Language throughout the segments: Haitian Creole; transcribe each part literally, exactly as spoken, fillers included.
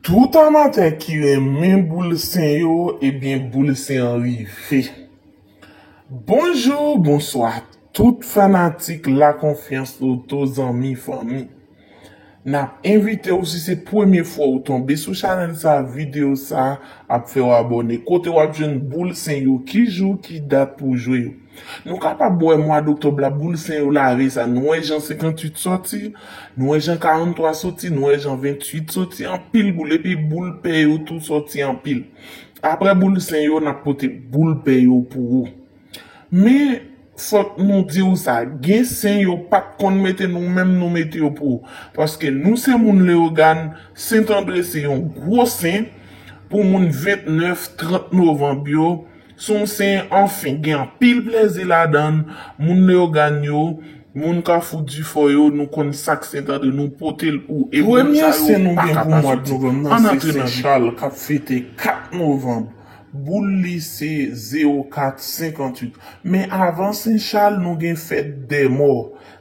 Tout amatè ki renmen boul sen yo, ebyen boul sen an rive. Bonjou, bonswa tout fanatik Lakonfyans Loto, zanmi, fanmi. N ap envite w, si se premye fwa w tonbe sou chanèl sa, videyo sa ap fè w abòne. Kote w ap jwenn boul sen yo, ki jou, ki dat pou w jwe yo. Nou kapab wè mwa doktòb la, boul sen yo lave sa. Nou wè jan senkantuit soti, nou wè jan karanntwa soti, nou wè jan ventuit soti, anpil boul, epi boul pè yo tou soti anpil. Apre boul sen yo, n ap pote boul pè yo pou ou. Men, fòk nou di w sa, gen sen yo pa t konn mete, nou menm nou mete yo pou ou. Paske nou se moun Leyogàn, Sentandre se yon gwo sen pou moun vennèf, trant novanm yo. Se yon sen, anfen, gen anpil plezi ladan l. Moun Leyogàn yo, moun Kafou Difò yo, nou konn sa k Sentandre, nou pote l pou ou. E boul sa yo pa ka pa soti. Premye sen nou gen pou mwa novanm nan, se Sen Chal k ap fete kat novanm. Boul li se zewo kat senkantuit. Men avan Sen Chal, nou gen fèt dè mò.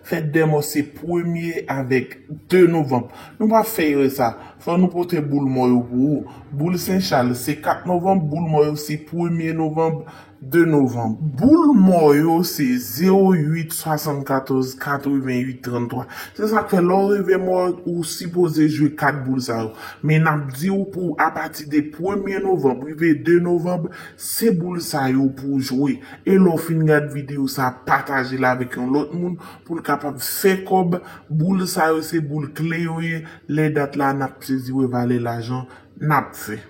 Fèt dè mò se premye avèk de novanm. Nou pa fè erè sa. Fò nou pote boul mò yo pou ou. Boul Sen Chal se kat novanm, boul mò yo se premye novanm, de novanm. Boul mò yo se zewo uit, swasannkatòz, katreventuit, tranntwa. Se sa k fè lè w rive mò, ou sipoze jwe kat boul sa yo. Men n ap di w pou apati de premye novanm rive de novanm, se boul sa yo pou w jwe. E lè w fin gad videyo sa, pataje l avèk yon lòt moun pou l kapab fè kòb. Boul sa yo se boul kle yo ye. Lè dat la, n ap sezi wè valè lajan n ap fè.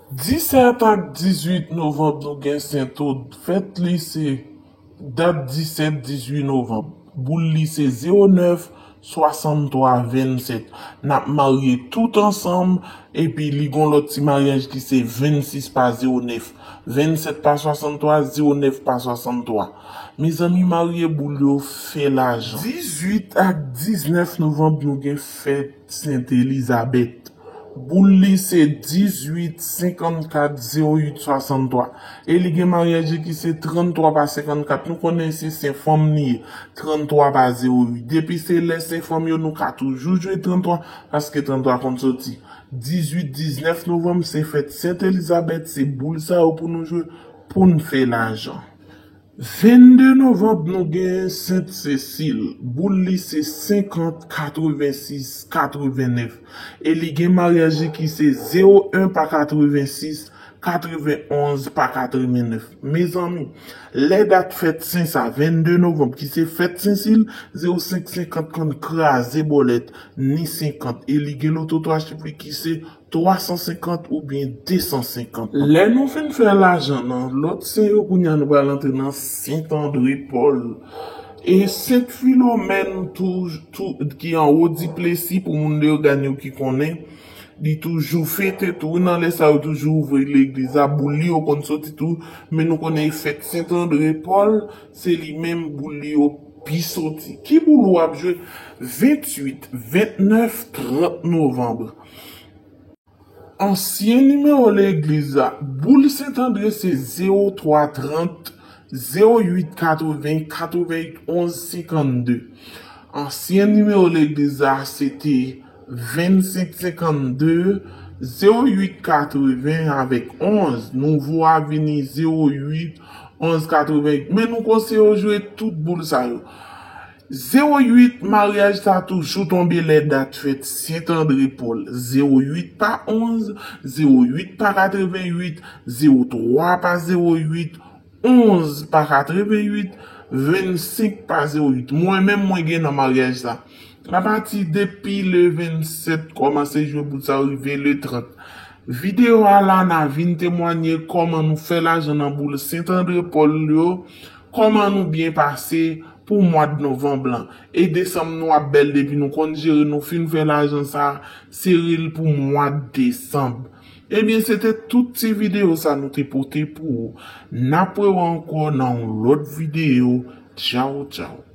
Disèt ak dizuit novanm, nou gen Sentod. Fèt li se dat disèt, dizuit novanm. Boul li se zewo nèf, swasanntwa, vennsèt. N ap marye tout ansanm, epi li gon lòt ti maryaj ki se vennsis pa zewo nèf, vennsèt pa swasanntwa, zewo nèf pa swasanntwa. Mezanmi, marye boul yo, fè lajan. Dizuit ak diznèf novanm, nou gen fèt Sent Elizabèt. Boul li se dizuit, senkannkat, zewo uit, swasanntwa. E li gen maryaj li ki se tranntwa pa senkannkat. Nou konnen se Sen Fanm li ye. Tranntwa pa zewo uit. Depi se lè Sen Fanm yo, nou ka toujou jwe tranntwa, paske tranntwa konn soti. Dizuit, diznèf novanm, se fèt Sent Elizabèt, se boul sa yo pou nou jwe, pou n fè lajan. Vennde novanm, nou gen Sent Sesil. Boul li se senkant, katrevensis, katrevennèf. E li gen maryaj li ki se zewo en pa katrevensis, katrevennonz pa katrevennèf. Mezanmi, lè dat fèt sen sa, vennde novanm, ki se fèt Sesil, zewo senk senkant konn kraze bòlèt, ni senkant. E li gen loto twa chif li ki se twa san senkant oubyen de san senkant. Lè nou fin fè lajan nan lòt sen yo, kounye a nou pral antre nan Sent Andre Pòl. E Sent Filomèn tou, tou, ki anwo Diplesi, pou moun Leyogàn yo ki konnen, li toujou fete tou. Nan lè sa yo toujou ouvri legliz la, boul li yo konn soti tou, men nou konnen fèt Sent Andre Pòl, se li menm boul li yo pi soti. Ki boul w ap jwe? Ventuit, ventnèf, trant novanm. Ansyen nimewo legliz la, boul Sent Andre se zewo twa trant, zewo uit katreven, katreven uit onz senkannde. Ansyen nimewo legliz la se te vennsenk senkannde, zewo uit katreven avèk onz. Nouvo a vini zewo uit onz katreven uit. Men nou konseye w jwe tout boul sa yo. Zewo uit, maryaj sa toujou tonbe lè dat fèt Sent Andre Pòl. Zewo uit pa onz, zewo uit pa katreven uit, zewo twa pa zewo uit, onz pa katreven uit, vennsenk pa zewo uit. Mwen menm, mwen gen nan maryaj sa. Apati depi le vennsèt, kòmanse jwe boul sa rive le trant. Videyo a la, n a vin temwanye kòman nou fè lajan nan boul Sent Andre Pòl yo, kòman nou byen pase pou mwa d novanm lan. E desanm nou ap bèl depi nou konn jere, nou fin fè lajan sa, sere l pou mwa d desanm. Ebyen, se te tout ti videyo sa nou te pote pou ou. N ap wè w ankò nan yon lòt videyo. Tchaw, tchaw.